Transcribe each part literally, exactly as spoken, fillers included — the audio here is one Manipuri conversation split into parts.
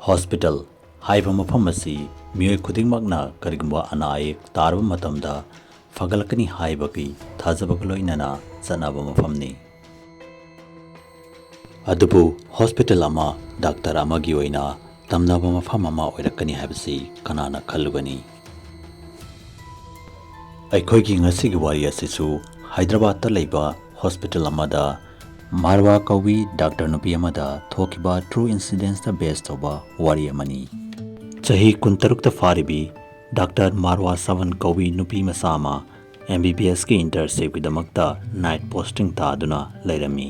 ꯍꯣꯁꯄꯤꯇꯥꯜ ꯍꯥꯏꯕ ꯃꯐꯝ ꯑꯁꯤ ꯃꯤꯑꯣꯏ ꯈꯨꯗꯤꯡꯃꯛꯅ ꯀꯔꯤꯒꯨꯝꯕ ꯑꯅꯥ ꯑꯌꯦꯛ ꯇꯥꯔꯕ ꯃꯇꯝꯗ ꯐꯒꯠꯂꯛꯀꯅꯤ ꯍꯥꯏꯕꯒꯤ ꯊꯥꯖꯕꯒ ꯂꯣꯏꯅꯅ ꯆꯠꯅꯕ ꯃꯐꯝꯅꯤ꯫ ꯑꯗꯨꯕꯨ ꯍꯣꯁꯄꯤꯇꯥꯜ ꯑꯃ ꯗꯥꯛꯇꯔ ꯑꯃꯒꯤ ꯑꯣꯏꯅ ꯇꯝꯅꯕ ꯃꯐꯝ ꯑꯃ ꯑꯣꯏꯔꯛꯀꯅꯤ ꯍꯥꯏꯕꯁꯤ ꯀꯅꯥꯅ ꯈꯜꯂꯨꯒꯅꯤ? ꯑꯩꯈꯣꯏꯒꯤ ꯉꯁꯤꯒꯤ ꯋꯥꯔꯤ ꯑꯁꯤꯁꯨ ꯍꯥꯏꯗ꯭ꯔꯕꯥꯗꯇ ꯂꯩꯕ ꯍꯣꯁꯄꯤꯇꯥꯜ ꯑꯃꯗ ꯃꯥꯔꯋꯥ ꯀꯧꯕꯤ ꯗꯥꯛꯇꯔ ꯅꯨꯄꯤ ꯑꯃꯗ ꯊꯣꯛꯈꯤꯕ true incidents ꯇ base ꯇꯧꯕ ꯋꯥꯔꯤ ꯑꯃꯅꯤ꯫ ꯆꯍꯤ ꯀꯨꯟꯇꯔꯨꯛꯇ ꯐꯥꯔꯤꯕꯤ ꯗꯥꯛꯇꯔ ꯃꯥꯔꯋꯥ ꯁꯕꯟ ꯀꯧꯕꯤ ꯅꯨꯄꯤ ꯃꯆꯥ ꯑꯃ M B B S ꯀꯤ internship ꯀꯤꯗꯃꯛꯇ night posting ꯇꯥꯗꯨꯅ ꯂꯩꯔꯝꯃꯤ꯫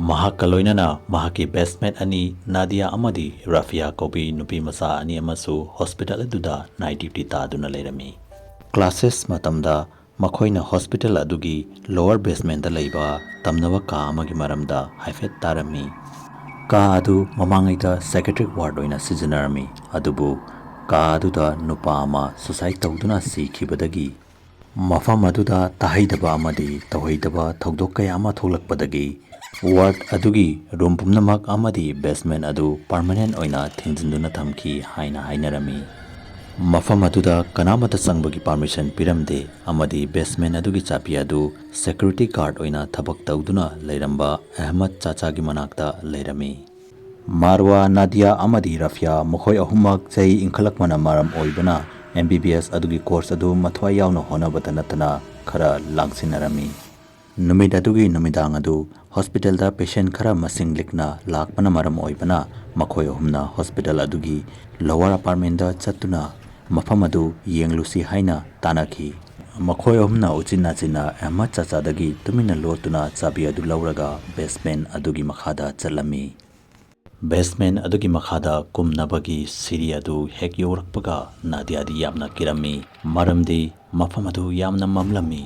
ꯃꯍꯥꯛꯀ ꯂꯣꯏꯅꯅ ꯃꯍꯥꯛꯀꯤ best mate ꯑꯅꯤ ꯅꯥꯗꯤꯌꯥ ꯑꯃꯗꯤ ꯔꯥꯐꯤꯌꯥ ꯀꯧꯕꯤ ꯅꯨꯄꯤ ꯃꯆꯥ ꯑꯅꯤ ꯑꯃꯁꯨ ꯍꯣꯁꯄꯤꯇꯥꯜ ꯑꯗꯨꯗ night duty ꯇꯥꯗꯨꯅ ꯂꯩꯔꯝꯃꯤ꯫ Classes ꯃꯇꯝꯗ ꯃꯈꯣꯏꯅ ꯍꯣꯁꯄꯤꯇꯥꯜ ꯑꯗꯨꯒꯤ lower basement ꯇ ꯂꯩꯕ ꯇꯝꯅꯕ ꯀꯥ ꯑꯃꯒꯤ ꯃꯔꯝꯗ ꯍꯥꯏꯐꯦꯠ ꯇꯥꯔꯝꯃꯤ꯫ ꯀꯥ ꯑꯗꯨ ꯃꯃꯥꯡꯉꯩꯗ psychiatric ward ꯑꯣꯏꯅ ꯁꯤꯖꯤꯟꯅꯔꯝꯃꯤ, ꯑꯗꯨꯕꯨ ꯀꯥ ꯑꯗꯨꯗ ꯅꯨꯄꯥ ꯑꯃ suicide ꯇꯧꯗꯨꯅ ꯁꯤꯈꯤꯕꯗꯒꯤ ꯃꯐꯝ ꯑꯗꯨꯗ ꯇꯥꯍꯩꯗꯕ ꯑꯃꯗꯤ ꯇꯧꯍꯩꯗꯕ ꯊꯧꯗꯣꯛ ꯀꯌꯥ ꯑꯃ ꯊꯣꯛꯂꯛꯄꯗꯒꯤ ward ꯑꯗꯨꯒꯤ room ꯄꯨꯝꯅꯃꯛ ꯑꯃꯗꯤ basement ꯑꯗꯨ permanent ꯑꯣꯏꯅ ꯊꯤꯡꯖꯤꯟꯗꯨꯅ ꯊꯝꯈꯤ ꯍꯥꯏꯅ ꯍꯥꯏꯅꯔꯝꯃꯤ꯫ ꯃꯐꯝ ꯑꯗꯨꯗ ꯀꯅꯥꯃꯠꯇ ꯆꯪꯕꯒꯤ permission ꯄꯤꯔꯝꯗꯦ ꯑꯃꯗꯤ basement ꯑꯗꯨꯒꯤ ꯆꯥꯕꯤ ꯑꯗꯨ security guard ꯑꯣꯏꯅ ꯊꯕꯛ ꯇꯧꯗꯨꯅ ꯂꯩꯔꯝꯕ ꯑꯍꯃꯗ ꯆꯥꯆꯥꯒꯤ ꯃꯅꯥꯛꯇ ꯂꯩꯔꯝꯃꯤ꯫ ꯃꯥꯔꯋꯥ, ꯅꯥꯗꯤꯌꯥ ꯑꯃꯗꯤ ꯔꯥꯐꯤꯌꯥ ꯃꯈꯣꯏ ꯑꯍꯨꯝꯃꯛ ꯆꯍꯤ ꯏꯟꯈꯠꯂꯛꯄꯅ ꯃꯔꯝ ꯑꯣꯏꯕꯅ M B B S ꯑꯗꯨꯒꯤ course ꯑꯗꯨ ꯃꯊ꯭ꯋꯥꯏ ꯌꯥꯎꯅ ꯍꯣꯠꯅꯕꯇ ꯅꯠꯇꯅ ꯈꯔ ꯂꯥꯡꯁꯤꯟꯅꯔꯝꯃꯤ꯫ ꯅꯨꯃꯤꯠ ꯑꯗꯨꯒꯤ ꯅꯨꯃꯤꯗꯥꯡ ꯑꯗꯨ ꯍꯣꯁꯄꯤꯇꯥꯜꯗ patient ꯈꯔ ꯃꯁꯤꯡ ꯂꯤꯛꯅ ꯂꯥꯛꯄꯅ ꯃꯔꯝ ꯑꯣꯏꯕꯅ ꯃꯈꯣꯏ ꯑꯍꯨꯝꯅ ꯍꯣꯁꯄꯤꯇꯥꯜ ꯑꯗꯨꯒꯤ lower apartment ꯗ ꯆꯠꯇꯨꯅ ꯃꯐꯝ ꯑꯗꯨ ꯌꯦꯡꯂꯨꯁꯤ ꯍꯥꯏꯅ ꯇꯥꯟꯅꯈꯤ꯫ ꯃꯈꯣꯏ ꯑꯍꯨꯝꯅ ꯎꯆꯤꯟ ꯅꯥꯆꯤꯟꯅ ꯑꯍꯃꯗ ꯆꯥꯆꯥꯗꯒꯤ ꯇꯨꯃꯤꯟꯅ ꯂꯣꯠꯇꯨꯅ ꯆꯥꯕꯤ ꯑꯗꯨ ꯂꯧꯔꯒ basement ꯑꯗꯨꯒꯤ ꯃꯈꯥꯗ ꯆꯠꯂꯝꯃꯤ꯫ Basement ꯑꯗꯨꯒꯤ ꯃꯈꯥꯗ ꯀꯨꯝꯅꯕꯒꯤ ꯁꯤꯔꯤ ꯑꯗꯨ ꯍꯦꯛ ꯌꯧꯔꯛꯄꯒ ꯅꯥꯗꯤꯌꯥꯗꯤ ꯌꯥꯝꯅ ꯀꯤꯔꯝꯃꯤ, ꯃꯔꯝꯗꯤ ꯃꯐꯝ ꯑꯗꯨ ꯌꯥꯝꯅ ꯃꯝꯂꯝꯃꯤ꯫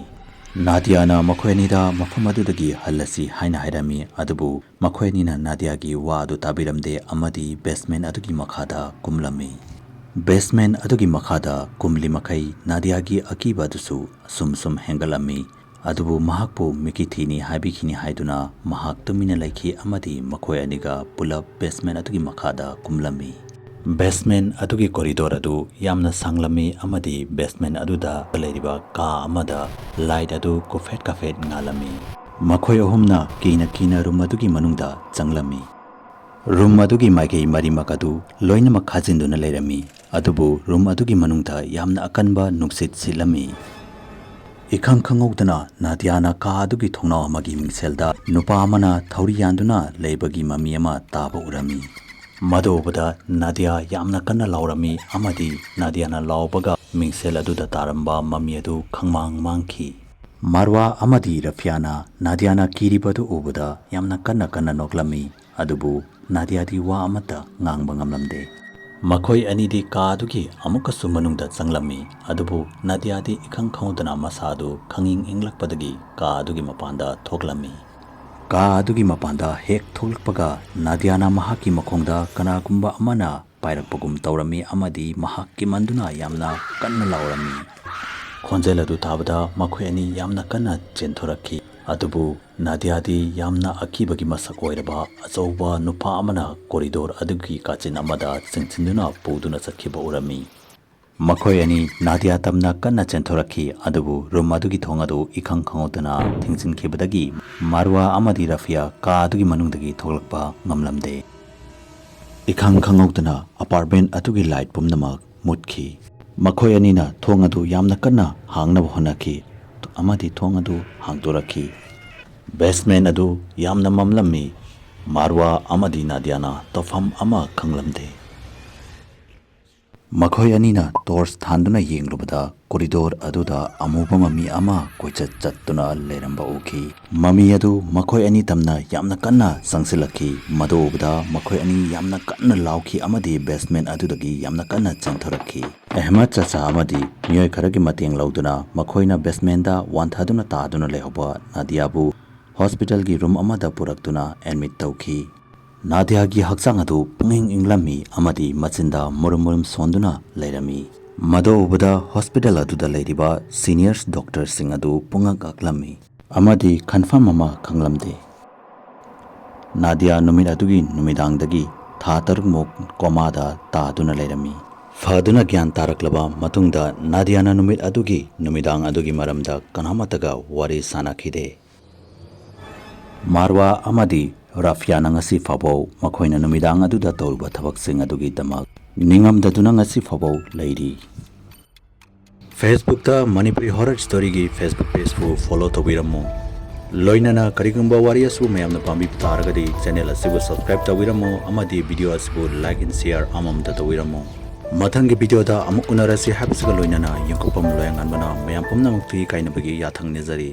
ꯅꯥꯗꯤꯌꯥꯅ ꯃꯈꯣꯏ ꯑꯅꯤꯗ ꯃꯐꯝ ꯑꯗꯨꯗꯒꯤ ꯍꯜꯂꯁꯤ ꯍꯥꯏꯅ ꯍꯥꯏꯔꯝꯃꯤ, ꯑꯗꯨꯕꯨ ꯃꯈꯣꯏ ꯑꯅꯤꯅ ꯅꯥꯗꯤꯌꯥꯒꯤ ꯋꯥ ꯑꯗꯨ ꯇꯥꯕꯤꯔꯝꯗꯦ ꯑꯃꯗꯤ basement ꯑꯗꯨꯒꯤ ꯃꯈꯥꯗ ꯀꯨꯝꯂꯝꯃꯤ꯫ Basement ꯑꯗꯨꯒꯤ ꯃꯈꯥꯗ ꯀꯨꯝꯂꯤ ꯃꯈꯩ ꯅꯥꯗꯤꯌꯥꯒꯤ ꯑꯀꯤꯕ ꯑꯗꯨꯁꯨ ꯑꯁꯨꯝ ꯁꯨꯝ ꯍꯦꯟꯒꯠꯂꯝꯃꯤ꯫ ꯑꯗꯨꯕꯨ ꯃꯍꯥꯛꯄꯨ ꯃꯤꯀꯤ ꯊꯤꯅꯤ ꯍꯥꯏꯕꯤꯈꯤꯅꯤ ꯍꯥꯏꯗꯨꯅ ꯃꯍꯥꯛ ꯇꯨꯃꯤꯟꯅ ꯂꯩꯈꯤ ꯑꯃꯗꯤ ꯃꯈꯣꯏ ꯑꯅꯤꯒ ꯄꯨꯂꯞ basement ꯑꯗꯨꯒꯤ ꯃꯈꯥꯗ ꯀꯨꯝꯂꯝꯃꯤ꯫ Basement ꯑꯗꯨꯒꯤ corridor ꯑꯗꯨ ꯌꯥꯝꯅ ꯁꯥꯡꯂꯝꯃꯤ ꯑꯃꯗꯤ basement ꯑꯗꯨꯗ ꯂꯩꯔꯤꯕ ꯀꯥ ꯑꯃꯗ light ꯑꯗꯨ ꯀꯨꯐꯦꯠ ꯀꯥꯐꯦꯠ ꯉꯥꯜꯂꯝꯃꯤ꯫ ꯃꯈꯣꯏ ꯑꯍꯨꯝꯅ ꯀꯤꯅ ꯀꯤꯅ room ꯑꯗꯨꯒꯤ ꯃꯅꯨꯡꯗ ꯆꯪꯂꯝꯃꯤ꯫ Room ꯑꯗꯨꯒꯤ ꯃꯥꯏꯀꯩ ꯃꯔꯤꯃꯛ ꯑꯗꯨ ꯂꯣꯏꯅꯃꯛ ꯈꯥꯖꯤꯟꯗꯨꯅ ꯂꯩꯔꯝꯃꯤ, ꯑꯗꯨꯕꯨ room ꯑꯗꯨꯒꯤ ꯃꯅꯨꯡꯗ ꯌꯥꯝꯅ ꯑꯀꯟꯕ ꯅꯨꯡꯁꯤꯠ ꯁꯤꯠꯂꯝꯃꯤ꯫ ꯏꯈꯪ ꯈꯪꯍꯧꯗꯅ ꯅꯥꯗꯤꯌꯥꯅ ꯀꯥ ꯑꯗꯨꯒꯤ ꯊꯣꯡꯅꯥꯎ ꯑꯃꯒꯤ ꯃꯤꯡꯁꯦꯜꯗ ꯅꯨꯄꯥ ꯑꯃꯅ ꯊꯧꯔꯤ ꯌꯥꯟꯗꯨꯅ ꯂꯩꯕꯒꯤ ꯃꯃꯤ ꯑꯃ ꯇꯥꯕ ꯎꯔꯝꯃꯤ꯫ ꯃꯗꯨ ꯎꯕꯗ ꯅꯥꯗꯤꯌꯥ ꯌꯥꯝꯅ ꯀꯟꯅ ꯂꯥꯎꯔꯝꯃꯤ ꯑꯃꯗꯤ ꯅꯥꯗꯤꯌꯥꯅ ꯂꯥꯎꯕꯒ ꯃꯤꯡꯁꯦꯜ ꯑꯗꯨꯗ ꯇꯥꯔꯝꯕ ꯃꯃꯤ ꯑꯗꯨ ꯈꯪꯃꯥꯡ ꯃꯥꯡꯈꯤ꯫ ꯃꯥꯔꯋꯥ ꯑꯃꯗꯤ ꯔꯐꯤꯌꯥꯅ ꯅꯥꯗꯤꯌꯥꯅ ꯀꯤꯔꯤꯕꯗꯨ ꯎꯕꯗ ꯌꯥꯝꯅ ꯀꯟꯅ ꯀꯟꯅ ꯅꯣꯛꯂꯝꯃꯤ꯫ ꯑꯗꯨꯕꯨ ꯅꯥꯗꯤꯌꯥꯗꯤ ꯋꯥ ꯑꯃꯠꯇ ꯉꯥꯡꯕ ꯉꯝꯂꯝꯗꯦ꯫ ꯃꯈꯣꯏ ꯑꯅꯤꯗꯤ ꯀꯥ ꯑꯗꯨꯒꯤ ꯑꯃꯨꯛꯀꯁꯨ ꯃꯅꯨꯡꯗ ꯆꯪꯂꯝꯃꯤ, ꯑꯗꯨꯕꯨ ꯅꯥꯗꯤꯌꯥꯗꯤ ꯏꯈꯪ ꯈꯪꯍꯧꯗꯅ ꯃꯁꯥꯗꯨ ꯈꯪꯏꯪ ꯏꯪꯂꯛꯄꯗꯒꯤ ꯀꯥ ꯑꯗꯨꯒꯤ ꯃꯄꯥꯟꯗ ꯊꯣꯛꯂꯝꯃꯤ꯫ ꯀꯥ ꯑꯗꯨꯒꯤ ꯃꯄꯥꯟꯗ ꯍꯦꯛ ꯊꯣꯛꯂꯛꯄꯒ ꯅꯥꯗꯤꯌꯥꯅ ꯃꯍꯥꯛꯀꯤ ꯃꯈꯣꯡꯗ ꯀꯅꯥꯒꯨꯝꯕ ꯑꯃꯅ ꯄꯥꯏꯔꯛꯄꯒꯨꯝ ꯇꯧꯔꯝꯃꯤ ꯑꯃꯗꯤ ꯃꯍꯥꯛ ꯀꯤꯃꯟꯗꯨꯅ ꯌꯥꯝꯅ ꯀꯟꯅ ꯂꯥꯎꯔꯝꯃꯤ꯫ ꯈꯣꯟꯖꯦꯜ ꯑꯗꯨ ꯇꯥꯕꯗ ꯃꯈꯣꯏ ꯑꯅꯤ ꯌꯥꯝꯅ ꯀꯟꯅ ꯆꯦꯟꯊꯣꯔꯛꯈꯤ꯫ ꯑꯗꯨꯕꯨ ꯅꯥꯗꯤꯌꯥꯗꯤ ꯌꯥꯝꯅ ꯑꯀꯤꯕꯒꯤ ꯃꯁꯛ ꯑꯣꯏꯔꯕ ꯑꯆꯧꯕ ꯅꯨꯄꯥ ꯑꯃꯅ corridor ꯑꯗꯨꯒꯤ ꯀꯥꯆꯤꯟ ꯑꯃꯗ ꯆꯤꯡꯁꯤꯟꯗꯨꯅ ꯄꯨꯗꯨꯅ ꯆꯠꯈꯤꯕ ꯎꯔꯝꯃꯤ꯫ ꯃꯈꯣꯏ ꯑꯅꯤ ꯅꯥꯗꯤꯌꯥ ꯇꯝꯅ ꯀꯟꯅ ꯆꯦꯟꯊꯣꯔꯛꯈꯤ, ꯑꯗꯨꯕꯨ room ꯑꯗꯨꯒꯤ ꯊꯣꯡ ꯑꯗꯨ ꯏꯈꯪ ꯈꯪꯍꯧꯗꯅ ꯊꯤꯡꯖꯤꯟꯈꯤꯕꯗꯒꯤ ꯃꯥꯔꯋꯥ ꯑꯃꯗꯤ ꯔꯐꯤꯌꯥ ꯀꯥ ꯑꯗꯨꯒꯤ ꯃꯅꯨꯡꯗꯒꯤ ꯊꯣꯛꯂꯛꯄ ꯉꯝꯂꯝꯗꯦ꯫ ꯏꯈꯪ ꯈꯪꯍꯧꯗꯅ apartment ꯑꯗꯨꯒꯤ light ꯄꯨꯝꯅꯃꯛ ꯃꯨꯠꯈꯤ꯫ ꯃꯈꯣꯏ ꯑꯅꯤꯅ ꯊꯣꯡ ꯑꯗꯨ ꯌꯥꯝꯅ ꯀꯟꯅ ꯍꯥꯡꯅꯕ ꯍꯣꯠꯅꯈꯤ ꯑꯃꯗꯤ ꯊꯣꯡ ꯑꯗꯨ ꯍꯥꯡꯗꯣꯔꯛꯈꯤ꯫ Basement ꯑꯗꯨ ꯌꯥꯝꯅ ꯃꯝꯂꯝꯃꯤ꯫ ꯃꯥꯔꯋꯥ ꯑꯃꯗꯤ ꯅꯥꯗꯤꯌꯥꯅ ꯇꯧꯐꯝ ꯑꯃ ꯈꯪꯂꯝꯗꯦ꯫ ꯃꯈꯣꯏ ꯑꯅꯤꯅ torch ꯊꯥꯟꯗꯨꯅ ꯌꯦꯡꯂꯨꯕꯗ corridor ꯑꯗꯨꯗ ꯑꯃꯨꯕ ꯃꯃꯤ ꯑꯃ ꯀꯣꯏꯆꯠ ꯆꯠꯇꯨꯅ ꯂꯩꯔꯝꯕ ꯎꯈꯤ꯫ ꯃꯃꯤ ꯑꯗꯨ ꯃꯈꯣꯏ ꯑꯅꯤ ꯇꯝꯅ ꯌꯥꯝꯅ ꯀꯟꯅ ꯆꯪꯁꯤꯜꯂꯛꯈꯤ꯫ ꯃꯗꯨ ꯎꯕꯗ ꯃꯈꯣꯏ ꯑꯅꯤ ꯌꯥꯝꯅ ꯀꯟꯅ ꯂꯥꯎꯈꯤ ꯑꯃꯗꯤ basement ꯑꯗꯨꯗꯒꯤ ꯌꯥꯝꯅ ꯀꯟꯅ ꯆꯦꯟꯊꯣꯔꯛꯈꯤ꯫ ꯑꯍꯃꯗ ꯆꯆꯥ ꯑꯃꯗꯤ ꯃꯤꯑꯣꯏ ꯈꯔꯒꯤ ꯃꯇꯦꯡ ꯂꯧꯗꯨꯅ ꯃꯈꯣꯏꯅ basementꯗ ꯋꯥꯟꯊꯗꯨꯅ ꯇꯥꯗꯨꯅ ꯂꯩꯍꯧꯕ ꯅꯥꯗꯤꯌꯥꯕꯨ hospitalꯒꯤ room ꯑꯃꯗ ꯄꯨꯔꯛꯇꯨꯅ admit ꯇꯧꯈꯤ꯫ ꯅꯥꯗꯤꯌꯥꯒꯤ ꯍꯛꯆꯥꯡ ꯑꯗꯨ ꯄꯨꯡꯏꯪ ꯏꯪꯂꯝꯃꯤ ꯑꯃꯗꯤ ꯃꯆꯤꯟꯗ ꯃꯨꯔꯨꯝ ꯃꯨꯔꯨꯝ ꯁꯣꯟꯗꯨꯅ ꯂꯩꯔꯝꯃꯤ꯫ ꯃꯗꯨ ꯎꯕꯗ ꯍꯣꯁꯄꯤꯇꯥꯜ ꯑꯗꯨꯗ ꯂꯩꯔꯤꯕ ꯁꯤꯅꯤꯌꯔꯁ ꯗꯣꯛꯇꯔꯁꯤꯡ ꯑꯗꯨ ꯄꯨꯡꯉꯛ ꯉꯛꯂꯝꯃꯤ ꯑꯃꯗꯤ ꯀꯟꯐꯥꯔꯝ ꯑꯃ ꯈꯪꯂꯝꯗꯦ꯫ ꯅꯥꯗꯤꯌꯥ ꯅꯨꯃꯤꯠ ꯑꯗꯨꯒꯤ ꯅꯨꯃꯤꯗꯥꯡꯗꯒꯤ ꯊꯥ ꯇꯔꯨꯛꯃꯨꯛ ꯀꯣꯃꯥꯗ ꯇꯥꯗꯨꯅ ꯂꯩꯔꯝꯃꯤ꯫ ꯐꯗꯨꯅ ꯒ꯭ꯌꯥꯟ ꯇꯥꯔꯛꯂꯕ ꯃꯇꯨꯡꯗ ꯅꯥꯗꯤꯌꯥꯅ ꯅꯨꯃꯤꯠ ꯑꯗꯨꯒꯤ ꯅꯨꯃꯤꯗꯥꯡ ꯑꯗꯨꯒꯤ ꯃꯔꯝꯗ ꯀꯅꯥꯃꯠꯇꯒ ꯋꯥꯔꯤ ꯁꯥꯅꯈꯤꯗꯦ꯫ ꯃꯥꯔꯋꯥ ꯑꯃꯗꯤ ꯔꯥꯐꯤꯌꯥꯅ ꯉꯁꯤ ꯐꯥꯎꯕ ꯃꯈꯣꯏꯅ ꯅꯨꯃꯤꯗꯥꯡ ꯑꯗꯨꯗ ꯇꯧꯔꯨꯕ ꯊꯕꯛꯁꯤꯡ ꯑꯗꯨꯒꯤꯗꯃꯛ ꯅꯤꯡꯉꯝꯗꯗꯨꯅ ꯉꯁꯤ ꯐꯥꯎꯕ ꯂꯩꯔꯤ꯫ Facebookꯇ ꯃꯅꯤꯄꯨꯔꯤ ꯍꯣꯔꯔ ꯁ꯭ꯇꯣꯔꯤꯒꯤ Facebook pageꯄꯨ follow ꯇꯧꯕꯤꯔꯝꯃꯨ꯫ ꯂꯣꯏꯅꯅ ꯀꯔꯤꯒꯨꯝꯕ ꯋꯥꯔꯤ ꯑꯁꯤꯕꯨ ꯃꯌꯥꯝꯅ ꯄꯥꯝꯕꯤꯕ ꯇꯥꯔꯒꯗꯤ channel ꯑꯁꯤꯕꯨ subscribe ꯇꯧꯕꯤꯔꯝꯃꯨ ꯑꯃꯗꯤ video ꯑꯁꯤꯕꯨ like and share ꯑꯃꯃꯝꯇ ꯇꯧꯕꯤꯔꯝꯃꯨ꯫ ꯃꯊꯪꯒꯤ videoꯗ ꯑꯃꯨꯛ ꯎꯅꯔꯁꯤ ꯍꯥꯏꯕꯁꯤꯒ ꯂꯣꯏꯅꯅ ꯌꯦꯡꯊꯣꯛꯐꯝ ꯂꯣꯌꯥꯉꯥꯟꯕꯅ ꯃꯌꯥꯝ ꯄꯨꯝꯅꯃꯛꯀꯤ ꯀꯥꯏꯅꯕꯒꯤ ꯌꯥꯊꯪ ꯅꯤꯖꯔꯤ꯫